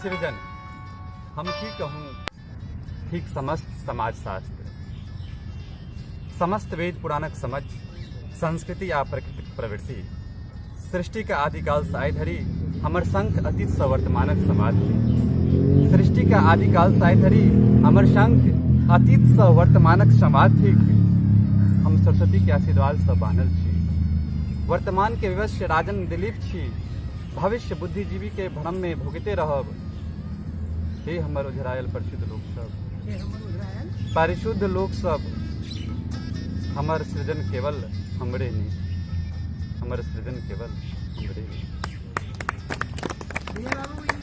सृजन हम की कहूँ, ठीक समस्त समाजशास्त्र, समस्त वेद पुराणक समझ, संस्कृति आ प्रकृतिक प्रवृत्ति, सृष्टिके आदिकालसँ आइ धरि हमर शंख अतीतसँ वर्तमानक समाज थिक। सृष्टिके आदिकालसँ आइ धरि हमर शंख अतीतसँ वर्तमानक समाज थिक। हम सरस्वतीके आशीर्वादसँ बान्हल छी। वर्तमानके विवश राजन दिलीप छी। भविष्य बुद्धिजीवी के भ्रम में भोगिते रहब। हे हमर ओझरायल परिशुद्ध लोक सब, परिशुद्ध लोक सब, हमर सृजन केवल हमरे नीक, हमर सृजन केवल हमरे नीक। विजय बाबू।